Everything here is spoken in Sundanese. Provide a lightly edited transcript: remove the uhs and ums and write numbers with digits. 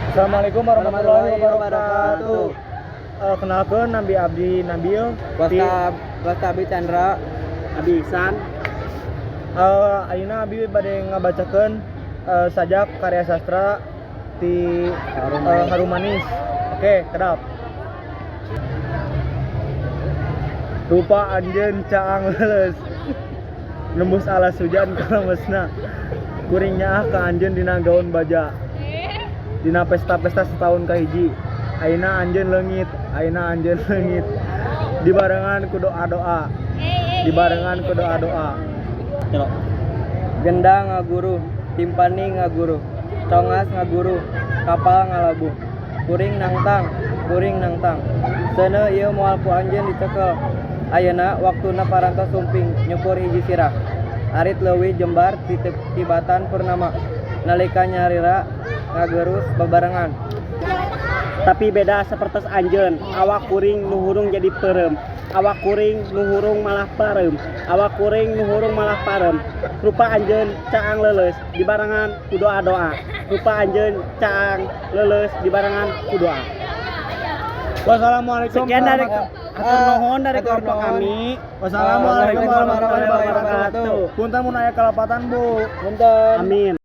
Assalamualaikum warahmatullahi wabarakatuh. Kenalkeun, nami abdi Nabil. Wasta wasta Abi Chandra. Abi Ihsan. Ayeuna abi bade ngabacakeun sajak karya sastra ti Harum Manis. Oke, kedap. Rupa anjeun caang leuleus. Nembus alas hujan kalemesna. Kuring nyaah ka anjeun dina gaun baja. Dina pesta-pesta setahun kahiji. Ayeuna anjeun leungit, ayeuna anjeun leungit. Dibarengan ku doa-doa. Dibarengan ku doa-doa. Gendang ngaguruh, timpani ngaguruh, tongas ngaguruh, kapal ngalabuh. Kuring nangtang, kuring nangtang. Seuneu ieu moal ku anjeun dicekel. Ayeuna waktuna parantos sumping nyukur hiji sirah. Arit leuwih jembar tibatan purnama. Nalika nyalira ngagerus babarengan. Tapi beda sapertos anjeun, awak kuring nu hurung jadi peureum. Awak kuring nu hurung malah pareum. Awak kuring nu hurung malah pareum. Rupa anjeun caang leuleus dibarengan ku doa-doa. Rupa anjeun caang leuleus dibarengan ku doa. Wassalamualaikum. Sekian dari hatur nuhun dari Hatur kelompok nuhun. Kami. Wassalamualaikum warahmatullahi wabarakatuh. Punten mun aya kalepatan, Bu. Punten. Amin.